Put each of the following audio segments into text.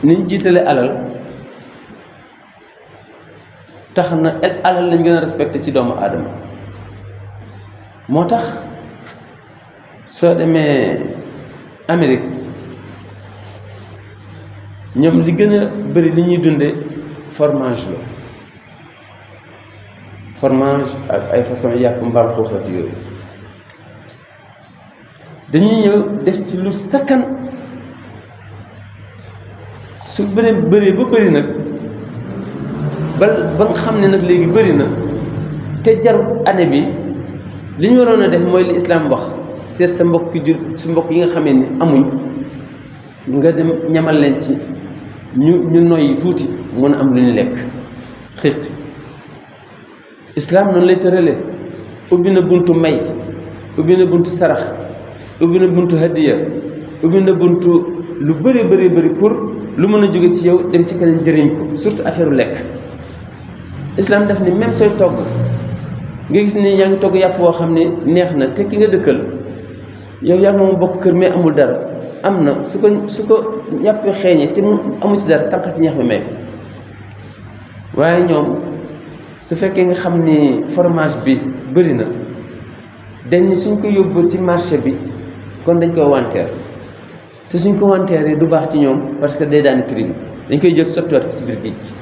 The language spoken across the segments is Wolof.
niñ jiitale alal tax na alal lañ gën a respecté ci doomu aadama moo tax soo demee Amérique ñoom li gën a bëri li ñuy dunde fromage la fromage ak ay façon yàpp mbaam xuuxat yooyu dañuy ñëw def ci lu sakkan su bëree ba bëri nag ba nga xam ne nag léegi bëri na te jarul année bi li ñu waroon a def mooy li islaam wax seet sa mbokk yi nga xamee ni amuñ nga dem ñamal leen ci ñu noyyi tuuti mën a am lu ñu lekk xiiq islaam noonu lay tëralee ubbi na buntu may ubbi na buntu sarax ubbi na buntu hadiya ubbi na buntu lu bëri pour lu mën a jóge ci yow dem ci keneen jëriñ ko surtout affaire lekk islam daf ni même sooy togg nga gis ni yaa ngi togg yàpp woo xam ne neex na te ki nga dëkkal yow yaa moom bokk kër mais amul dara am na su ko yàpp xeeñee te mu amul ci dara tànqal ci ñax bi may ko waaye ñoom su fekkee nga xam ni fromage bi bëri na dañ ni suñ ko yóbbu ci marché bi kon dañ koy wanteer te suñ ko wanteeree du baax ci ñoom parce que day daan prix bi dañ koy jël sottiwaat ko ci biir géej gi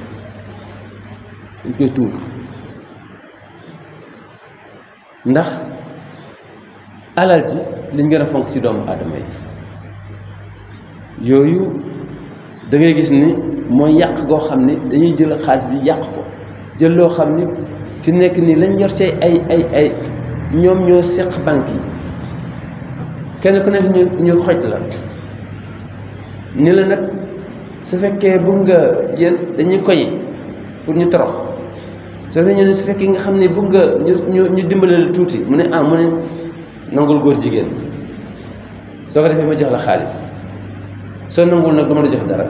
dañ koy tuur ndax alal ji liñ gën a fonk ci doomu aadama yi yooyu da ngay gis ni mooy yàq goo xam ni dañuy jël xaalis bi yàq ko jël loo xam ni fi nekk nii lañ yor ci ay ñoom ñoo seq banque yi kenn ku nekk ñu xoj la ni la nag su fekkee bëgg nga yéen dañuy koñe pour ñu torox soo fekkee ñu ne su fekkee nga xam ne bëgg nga ñu dimbale la tuuti mu ne mu ne nangul góor jigéen soo ko defee ma jox la xaalis soo nangul nag dama la jox dara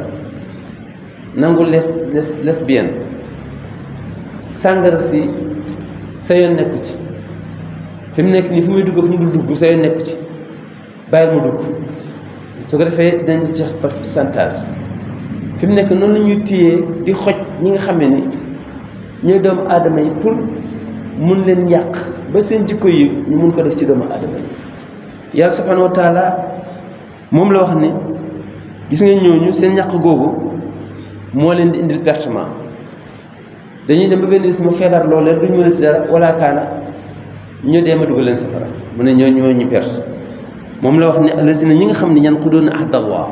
nangul lesbienne sàngara si sa yoon nekku ci fi mu nekk nii fu muy dugg fu mu dul dugg sa yoon nekku ci bàyyil mu dugg soo ko defee dañ ci jox pourcentage fi mu nekk noonu la ñuy téyee di xoj ñi nga xam ni ñooy doomu aadama yi pour mun leen yàq ba seen jikko yi ñu mun ko def ci doomu aadama yi yàlla subhanahu wa taala moom la wax ni gis nga ñooñu seen ñàq googu moo leen di indil pertement dañuy dem ba benn bis ma feebar loolee duñ mën a ci dara wala kaana ñu dee ma dugal leen safara mu ne ñoo ñu perte moom la wax ne allazina ñi nga xam ne yanquduuna ahdallah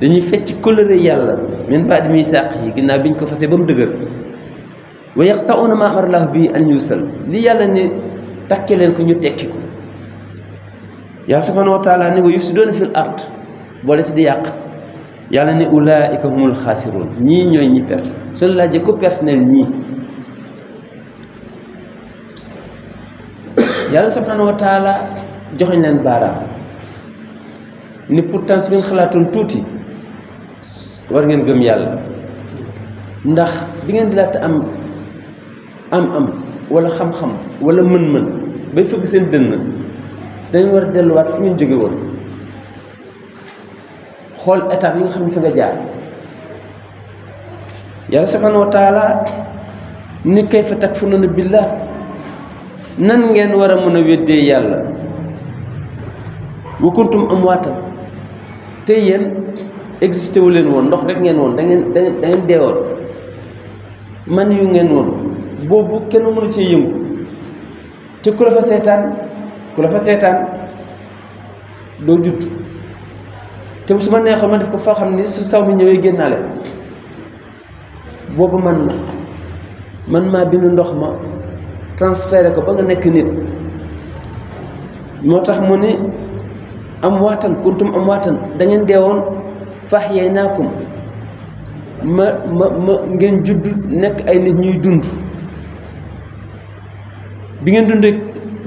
dañuy fecc kóllëre yàlla min ba'di miisaaq yi ginnaaw bi ñu ko fasee ba mu dëgër wa yaqta'uuna maa amara llaahu bihi an yusal li yàlla ne takke leen ko ñu tekki ko yàlla subhaanahu wa taala ne wa yufsiduuna fil ard boole si di yàq yàlla ne ulaa'ika humul xaasiruun ñii ñooy ñi perte soo laajee ko perte neel ñii yàlla subhaanahu wa taala joxoñ leen baaraam ni pourtant su ngeen xalaatoon tuuti war ngeen gëm yàlla ndax bi ngeen di laata am wala xam-xam wala mën-mën bay fëgg seen dënn dañu war a delluwaat fi ngeen jóge woon xool étape yi nga xam ne fi nga jaar yàlla subhanahu wa taala ni kayfa takfuruuna billah nan ngeen war a mën a weddee yàlla wa kuntum amwaatan te yéen existé wu leen woon ndox rek ngeen woon da ngeen deewoon man yu ngeen woon boobu kenn mënu cee yëngu te ku la fa seetaan doo judd te su ma neexoon ma def ko foo xam ni su saw mi ñëwee génnaale boobu man maa bindu ndox ma transféré ko ba nga nekk nit moo tax mu ni amwaatan kuntum amwaatan da ngeen deewoon fahyaynaakum ma ngeen judd nekk ay nit ñuy dund bi ngeen dund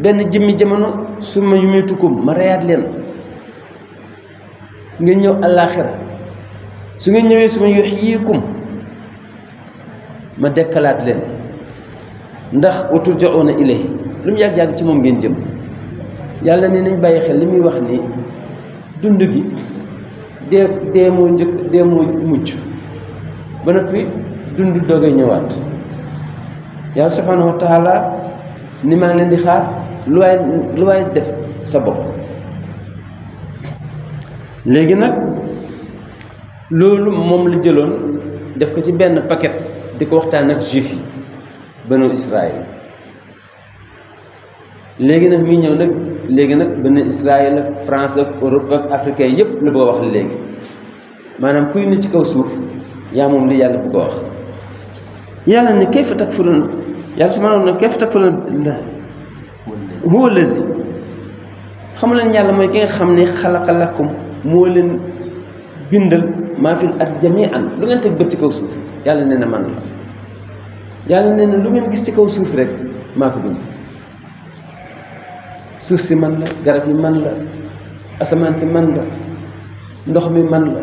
benn jëmmi jamono summa yumiitukum ma reyaat leen ngeen ñëw àllaaxira su ngeen ñëwee summa yuhyiikum ma dekkalaat leen ndax wa turja'uuna ilayhi lu mu yàgg-yàgg ci moom ngeen jëm yàlla ne nañ bàyyi xel li muy wax ni dund gi dee moo njëkk dee moo mucc ba noppi dund doogay ñëwaat yàlla subhanahu wa taala ni maa ngi leen di xaar lu waay def sa bopp. léegi nag loolu moom la jëloon def ko ci benn paquet di ko waxtaan ak juif yi banu Israël. léegi nag muy ñëw nag léegi nag banu Israël ak France ak Europe ak africain yépp la bëgg a wax léegi maanaam kuy ne ci kaw suuf yaa moom li yàlla bëgg a wax. yàlla ne kayfa takfuruun yàlla subhaanahu ne kayfa takfuruun huwa allazi xam leen yàlla mooy ki nga xam ne xalaqa lakum moo leen bindal maa fil ardi jamii'an lu ngeen teg bët ci kaw suuf yàlla nee na man la yàlla nee na lu ngeen gis ci kaw suuf rek maa ko bind. suuf si man la garab yi man la asamaan si man la ndox mi man la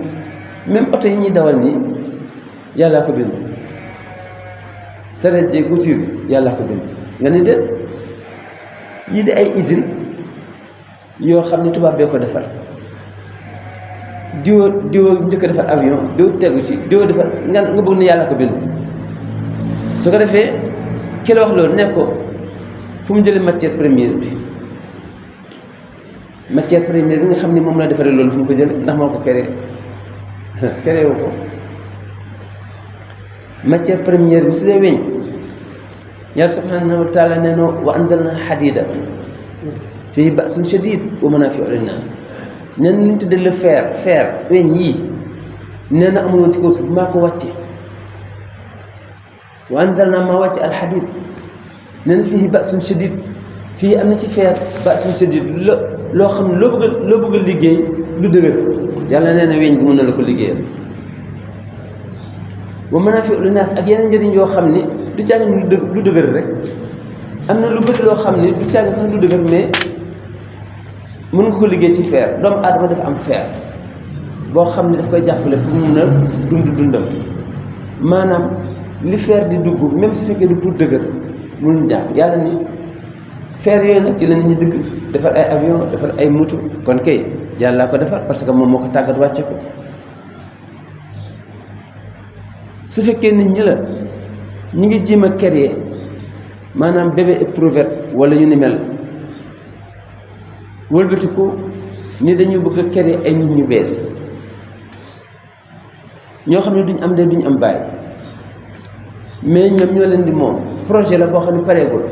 même oto yi ñuy dawal nii yàllaa ko bind. sareet jeeg voiture yàllaa ko bind nga ni de yii di ay usine yoo xam ne tubaab bee ko defar diwo njëkk a defar avion diwo tegu ci diwo defar nga bëgg ne yàllaa ko bind. su ko defee ki la wax loolu ne ko fu mu jëlee matière première bi nga xam ne moom la defaree loolu fu mu ko jëlee ndax moo ko créé wu ko. matière première bi su dee weñ yàlla subhanahu wa taala nee na wa anzalna hadida fihi ba'sun shadid wa manafi'u linnas nee na li ñu tuddee le fer weñ yii nee na amul woon ci kaw suuf maa ko wàcce. wa anzalna maa wàcce alhadid nee na fihi ba'sun shadid fii am na ci fer ba'sun shadid loo xam ne loo bëgg a liggéey lu dëgër yàlla nee na weñ bi mën na la ko liggéeyal. wa manaafi'u linnaas ak yeneen njëriñ yoo xam ni du caagi lu dëgër rek am na lu bëri loo xam ni du caagi sax lu dëgër mais mën nga ko liggéey ci fer. doomu aadama dafa am fer boo xam ni daf koy jàppale pour mun a dundam maanaam li fer di dugg même su fekkee du pour dëgër mënuñ jàpp. yàlla ni fer yooyu nag ci la nit ñi dëgg defar ay avion defar ay moto kon kay yàlla ko defar parce que moom moo ko tàggat wàcce ko. su fekkee nit ñi la ñu ngi jéem a créer maanaam bébé éprouvette wala yu ni mel wëlbatiku ni dañu bëgg a créer ay nit ñu bees ñoo xam ne duñ am ndey duñ am baay mais ñoom ñoo leen di moom projet la boo xam ne pareegul.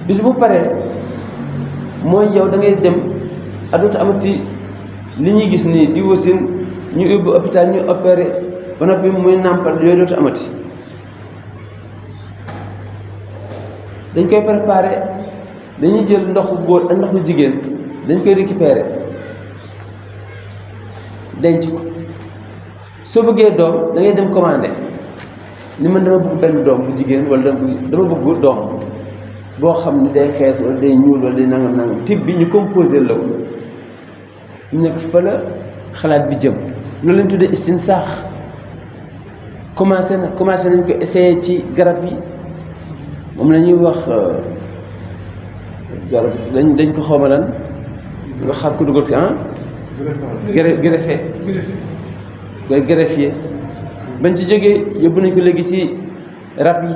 bis bu paree mooy yow da ngay dem adootu amati li ñuy gis nii di wasin ñu yóbbu hôpital ñu opéré ba noppi muy nàmpal yooyu dootu amati. dañ koy préparé dañuy jël ndoxu góor ak ndoxu jigéen dañ koy récupérer denc ko soo bëggee doom da ngay dem commandé ni man dama bëgg benn doom bu jigéen wala dama bëgg doom boo xam ne day xees wala day ñuul wala day nangam type bi ñu composé la ko ñu nekk fa la xalaat bi jëm. loolu lañ tuddee istinsaax commencé nañ ko essayé ci garab yi moom la ñuy wax garab dañ ko xawma lan nga xar ko dugal ci greffier bañ ci jógee yóbbu nañ ko léegi ci rab yi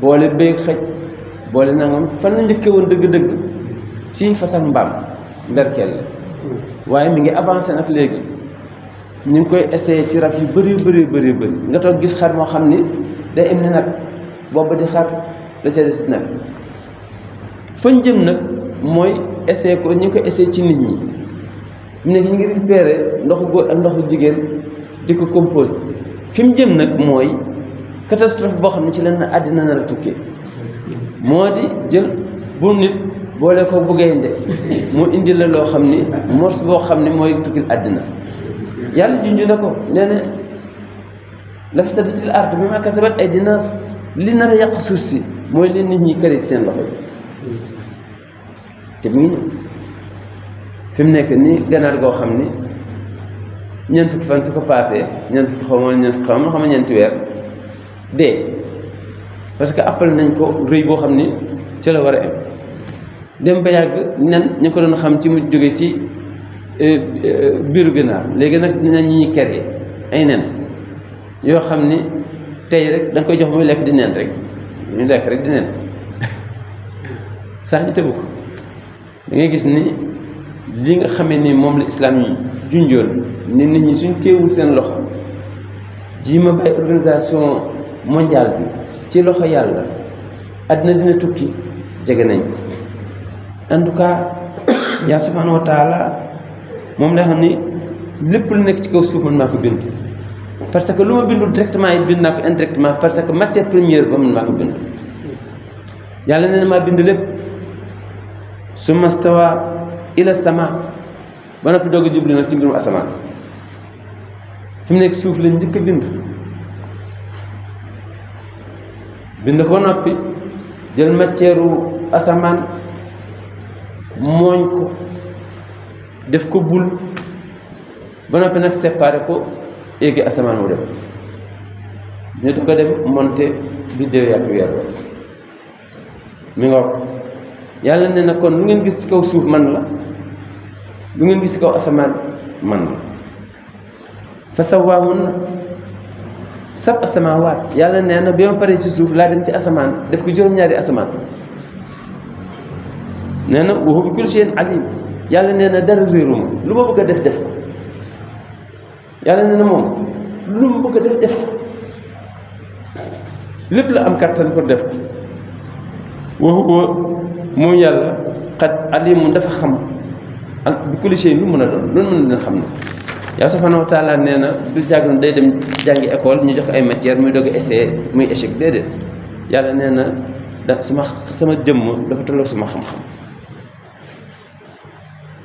boole béy xëj boole nangam fan la njëkkee woon dëgg-dëgg ci fas ak mbaam mberkeel la waaye mi ngi avancé nag léegi ñu ngi koy essayé ci rab yu bëri nga toog gis xar moo xam ni day am ni nag booba di xar la ca des nag fañ jëm nag mooy essayé ko ñu ngi koy essayé ci nit ñi mu nekk ñu ngi récupéré ndoxu góor ak ndoxu jigéen di ko composé fi mu jëm nag mooy catastrophe boo xam ne ci leen na àddina nar a tukkee moo di jël bu nit boole ko bu gaynde mu indi la loo xam ni mors boo xam ni mooy tukkil àddina yàlla junj na ko nee na lafasadatil ard bimaa kasabat ay dinaas li nar a yàq suuf si mooy leen nit ñi kari seen loxo yi te mu ngi ñëw fi mu nekk nii ganaar goo xam ni ñeent fukki fan su ko paasee ñeent fukki xaw ma ñeenti weer dee parce que appal nañ ko rëy boo xam ni ci la war a am dem ba yàgg nen ñu ko doon xam ci mu jóge ci biiru ginaar léegi nag dina ñuy créer ay nen yoo xam ni tey rek da nga koy jox muy lekk di nen rek ñu lekk rek di nen saa ñu tëbu ko da ngay gis ni li nga xamee ni moom la islam yi junjoon ni nit ñi suñ téewul seen loxo ji ma bàyyi organisation mondiale bi ci loxo yàlla àddina dina tukki jege nañ ko en tout cas yaa subhanahu wa taala moom lay xam ni lépp lu nekk ci kaw suuf man maa ko bind parce que lu ma bindul directement it bind naa ko indirectement parce que matière première ba man maa ko bind yàlla nee na maa bind lépp summa stawa ila sama ba noppi doog a jublu nag ci mbirum asamaan fi mu nekk suuf lañ njëkk a bind ko ba noppi jël matière asamaan mooñ ko def ko bul ba noppi nag séparé ko éegi asamaan mu dem ñu doog a dem monter biddéew yàgg weer mi nga wax yàlla nee na kon lu ngeen gis ci kaw suuf man la lu ngeen gis ci kaw asamaan man la fa sawwaahunna sab'a samaawaat yàlla nee na bi ma paree ci suuf laa dem ci asamaan def ko juróom-ñaari asamaan nee na wa huwa bi kulli shay'in alim yàlla nee na dara réeruma lu ma bëgg a def ko yàlla nee na moom lu mu bëgg a def ko lépp la am kàttan pour def ko wa huwa moom yàlla xat alimun dafa xam bi kulli shay lu mën a doon loolu mën na xam ne yaa subhanahu wa taala nee na du jàggoon day dem jàngi école ñu jox ko ay matière muy doog a essayer muy échec déedéet yàlla nee na da sama jëmm dafa tolloog sama xam-xam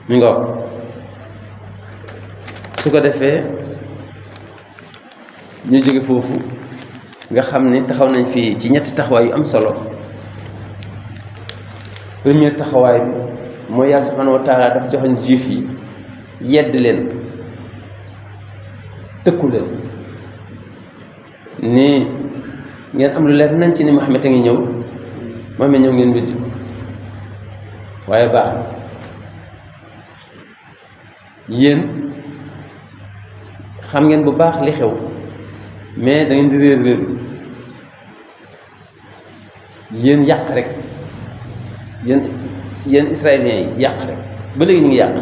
mi nga wax su ko defee ñu jóge foofu nga xam ni taxaw nañ fii ci ñetti taxawaay yu am solo premier taxawaay bi mooy yàlla subhanahu wa taala dafa joxoon juif yi yedd leen tëkku leen ni ngeen am lu leer nañ ci ni Muhammad a ngi ñëw Muhammad ñëw ngeen weddi ko waaye baax na yéen xam ngeen bu baax li xew mais da ngeen di réer yéen yàq rek yéen israéliens yi yàq rek ba léegi ñu ngi yàq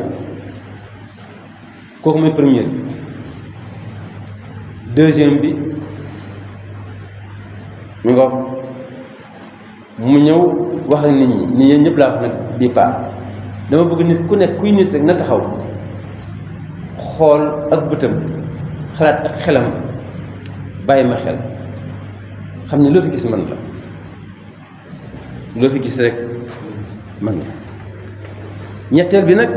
kooku mooy première bi deuxième bi mu nga mu ñëw wax ak nit ñi ni yéen ñëpp laa wax nag bii paa dama bëgg nit ku nekk kuy nit rek na taxaw xool ak bëtam xalaat ak xelam bàyyi ma xel xam ne loo fi gis man la loo fi gis rek man la ñetteel bi nag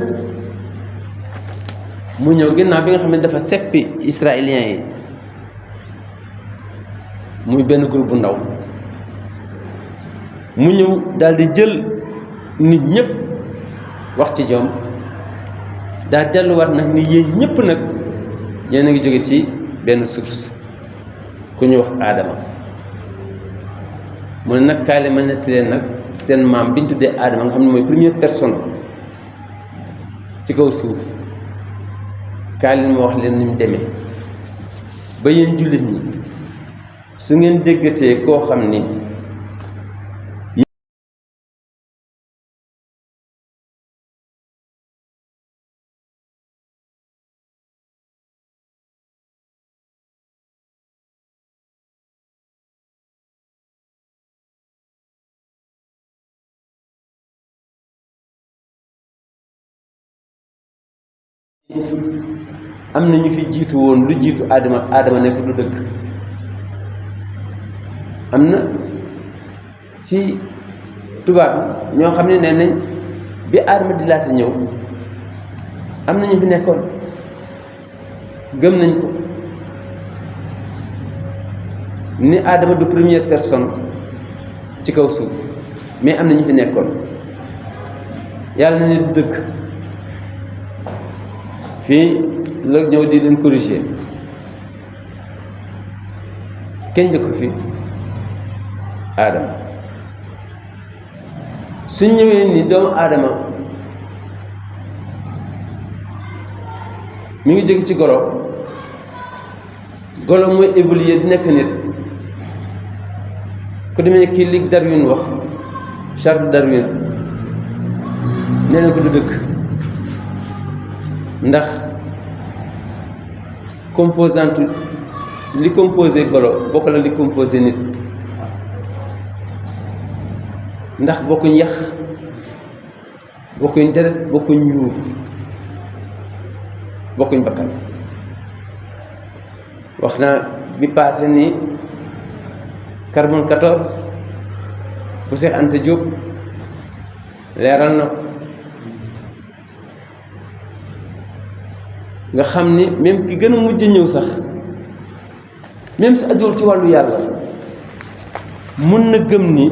mu ñëw ginnaaw bi nga xam ne dafa seppi israéliens yi muy benn groupe bu ndaw mu ñëw daal di jël nit ñëpp wax ci jom daa delluwaat nag ni yéen ñëpp nag yéen a ngi jóge ci benn source ku ñu wax aadama mu ne nag kaay la ma netti leen nag seen maam bi ñu tuddee aadama nga xam ne mooy première personne ci kaw suuf kaay leen ma wax leen ni mu demee ba yéen jullit ñi su ngeen déggatee koo xam ni am na ñu fi jiitu woon lu jiitu aadama nekk du dëgg am na ci tubaab ñoo xam ne nee nañ bi aadama di laata ñëw am na ñu fi nekkoon gëm nañ ko ni aadama du première personne ci kaw suuf mais am na ñu fi nekkoon yàlla na ne du dëgg fii la ñëw di leen corriger kenn njëkk fi aadama su ñëwee ni doomu aadama mi ngi jóge ci golo golo mooy évoluer di nekk nit ku demee kii li Darwin wax Charles Darwin nee na ko du dëkk ndax composante li composé golo bokk la li composé nit ndax bokkuñ yax bokkuñ deret bokkuñ yuur bokkuñ bakkan wax naa bi passé ni carbone 14 bu Cheikh Anta Diop leeral na nga xam ni même ki gën a mujj ñëw sax même su ajuwul ci wàllu yàlla mun na gëm ni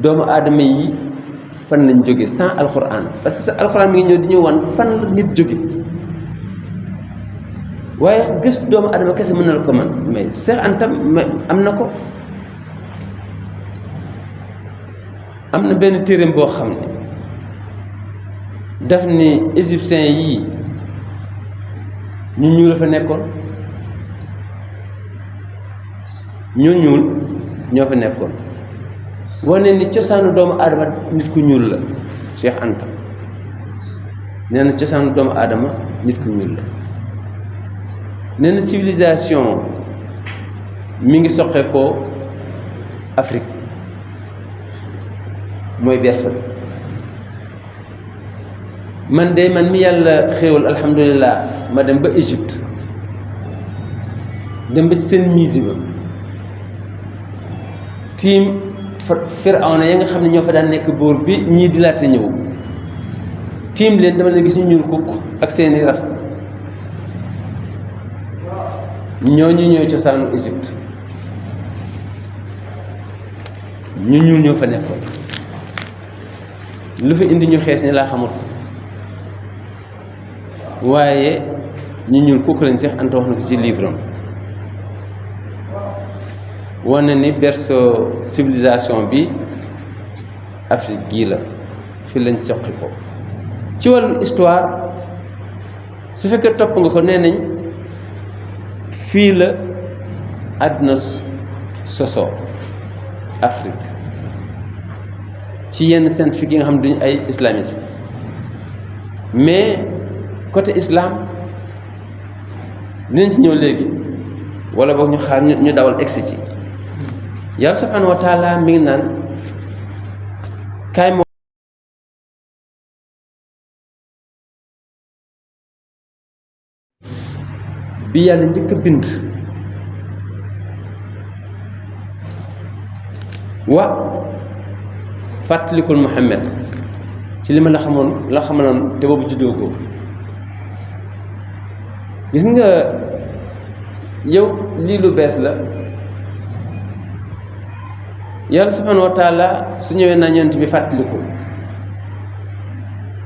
doomu aadama yi fan lañ jóge sans alxuraan parce que sa alxuraan mi ngi ñëw di ñu wan fan la nit jóge waaye gëstu doomu aadama kese mën na la ko man mais Cheikh Anta am na ko am na benn téereem boo xam ne daf ni égyptien yii ñu ñuul la fa nekkoon ñu ñuul ñoo fa nekkoon wane ni cosaanu doomu aadama nit ku ñuul la Cheikh Anta nee na cosaanu doomu aadama nit ku ñuul la nee na civilisation mi ngi soqe ko Afrique mooy berceau man mi yàlla xéewal alhamdulilah ma dem ba Égypte dem ba ci seen musée ba tiim Firawna ya nga xam ne ñoo fa daan nekk buur bi ñii di laata ñëw tiim leen dama leen gis ñu ñuul kukk ak seeni ras ñooñu ñooy cosaanu Égypte ñu ñuul ñoo fa nekkoon lu fa indi ñu xees ni laa xamul waaye ñu ñuul kukk lañ Cheikh Anta wax na ko ci livre am wane ni berceau civilisation bi Afrique gii la fi lañ soqi ko ci wàllu histoire su fekkee topp nga ko nee nañ fii la àdduna sosoo Afrique ci yenn scientifique yi nga xam ne duñu ay islamiste mais côté islam dinañ ci ñëw léegi wala boog ñu xaar ñu dawal egsi ci yàlla subhanahu wa taala mi ngi naan kaay bi yàlla njëkk a bind fàttalikul Muhammad ci li ma la xamaloon te boobu juddoo ko gis nga yow lii lu bees la yàlla subhanahu wa taala su ñëwee naa yonent bi fàttaliku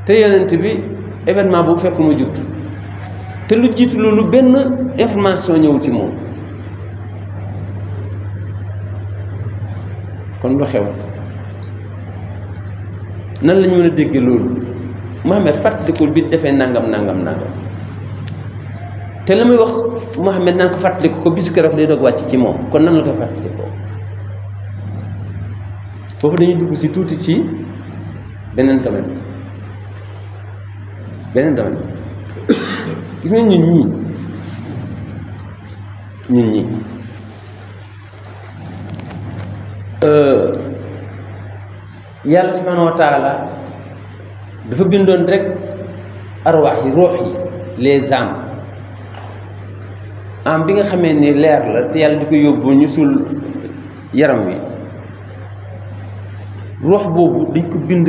te yonent bi événement boobu fekk mu jut te lu jiitu loolu benn information ñëwul ci moom kon lu xew nan la ñu mën a dégg loolu Muhammad fàttalikul bi defee nangam te la muy wax Muhammad naan ko fàttaliku ko bisu keroog day doog wàcc ci moom kon nan la ko fàttalikoo foofu dañuy dugg si tuuti ci beneen domaine gis nga ñun ñii yàlla subhanahu wa taala dafa bindoon rek arwaax yi ruux yi les âmes am bi nga xamee ni leer la te yàlla di ko yóbbu ñu suul yaram wi ruux boobu dañ ko bind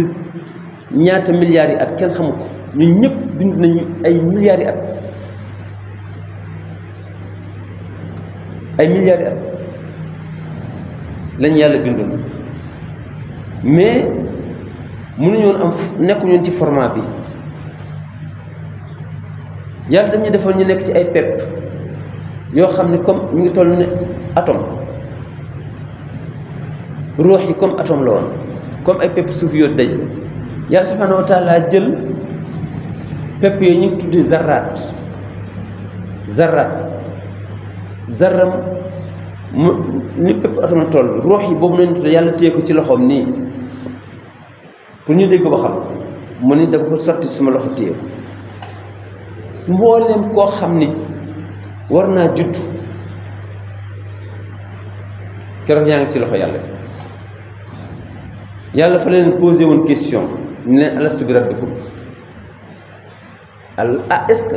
ñaata milliards yi at kenn xamu ko ñun ñëpp bind nañu ay milliards yi at lañ yàlla bindoon mais mënuñu woon am nekkuñu woon ci format bi yàlla dañu defoon ñu nekk ci ay pepp yoo xam ne comme ñu ngi toll ne atome ruux yi comme atome la woon comme ay pepp suuf yoo daj yàlla subhanahu wa taala jël pepp yooyu ñu ngi tuddi zarraat zarram mu ni pepp atoma toll ruux yi boobu nañu tudde yàlla téye ko ci loxoom nii pour ñu dégg ko ba xam mu ni dama ko sotti suma loxo téye ko mbooleem koo xam ni war naa judd keroog yaa ngi ci loxo yàlla fa leen posé woon question ñu leen alastu bi rabbikum est-ce que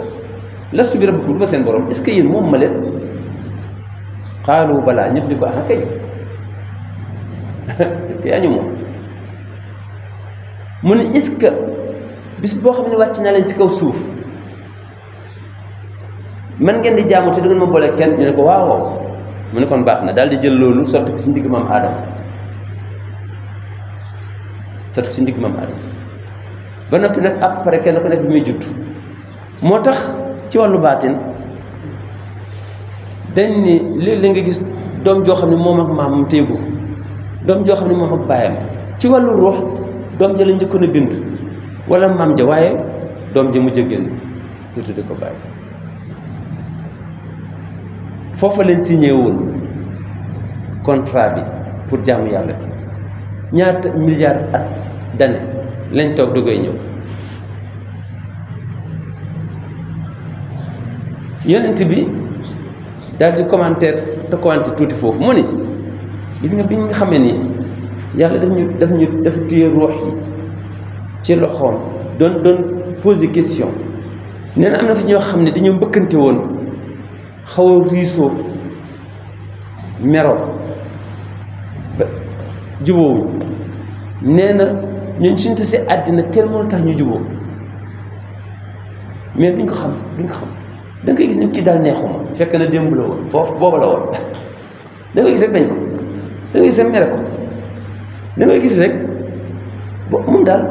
lastu bi rabbikum du ma seen borom est-ce que yéen moom ma leen xaalu balaa ñëpp di ko kay yaa ñu moom mu ne est-ce que bis boo xam ne wàcc naa leen ci kaw suuf man ngeen di jaamu te du ngeen ma boole kenn ñu ne ko waaw mu ne kon baax na daal di jël loolu sotti ko ci ndigg maam Aadama ba noppi nag après kenn ku nekk bi muy judd moo tax ci wàllu baatin dañ ni léeg-léeg nga gis doom joo xam ne moom ak maamam téegu doom joo xam ne moom ak baayam ci wàllu ruux doom ja la njëkkoon a bind wala maam ja waaye doom ja mujj a génn ñu tudde ko bàyyi foofa leen signé woon contrat bi pour jaamu yàlla ñaata milliards at d'années lañ toog dugay ñëw yonent bi daal di commentaire tuuti foofu mu ni gis nga bi nga xamee ni yàlla daf téye ruux yi ci loxoom doon poser question nee na am na fi ñoo xam ne dañoo mbëkkante woon xaw a riisoo meroo ba jubóowuñ nee na ñun suñu tasee àddina kenn mënu tax ñu jubóo mais duñ ko xam da nga koy gis ni kii daal neexuma fekk na démb la woon foofu booba la woon da nga koy gis rek bañ ko da nga gis rek mere ko da ngay gis rek moom daal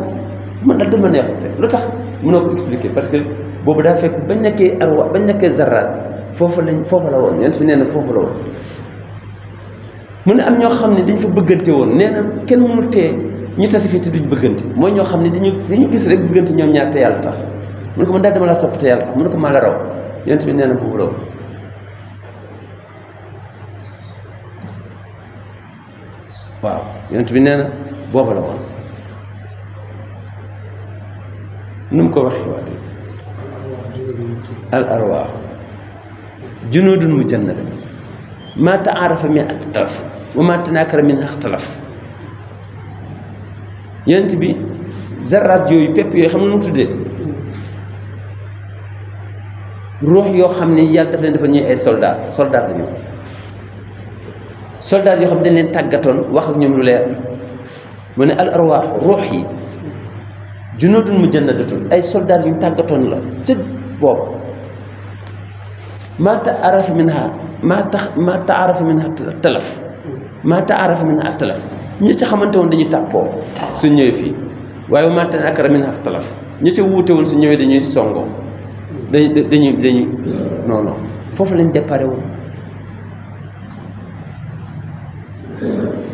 man daal dama neexut rek lu tax mënoo ko expliquer parce que boobu daa fekk bañ nekkee zarraat foofa la woon yonent bi nee na foofu la woon mu ne am ñoo xam ne dañ fa bëggante woon nee na kenn mënu tee ñu tase fii te duñ bëggante mooy ñoo xam ne dañu gis rek bëggante ñoom ñaar te yàlla tax mu ne ko man daal dama la sopp te yàlla tax mu ne ko maa la raw yonent bi nee na foofu la woon waaw yonent bi nee na booba la woon nu mu ko waxee waate al arwaax junuudun mujannada maa taarafa min ixtalaf wa maa tanaakara min ixtalaf yonent bi zarraat yooyu pepp yooyu xam nga nu mu tuddee ruux yoo xam ne yàlla daf leen dafa ñuy ay soldat lañu soldat yoo xam ne dañ leen tàggatoon wax ak ñoom lu leer mu ne al arwaax ruux yi junuudun mujannadatun ay soldat yu ñu tàggatoon la ca boobu maa taarafa minha talaf ñi ca xamante woon dañuy tàppoo su ñëwee fii waaye maa tanaakara minha talaf ñi ca wuute woon su ñëwee dañuy songoo dañuy non foofu lañ déparé woon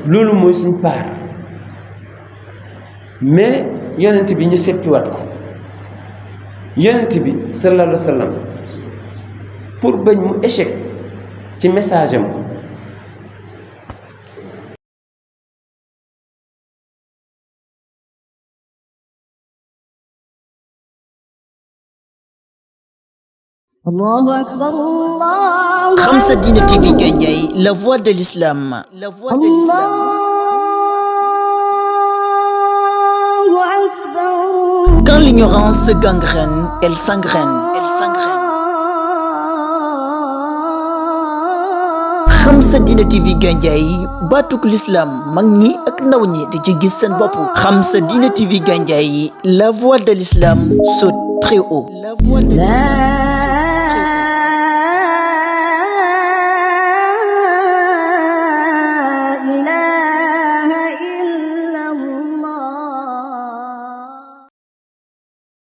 loolu mooy suñ paar mais yonent bi ñu seppiwaat ko yonent bi sallallahu alayhi wa sallam pour bañ mu échec ci message am Allahu akbar Allah. Khamsa Dine TV Gandiaye, la voix de l'islam. Allahu akbar. Quand l'ignorance se gangrène, elle s'engraine. Khamsa Dine TV Gandiaye, batuk l'islam, mag ñi ak ndaw ñi di ci gis seen bopp. Khamsa Dine TV Gandiaye, la voix de l'islam saute très haut. La voix de l'islam.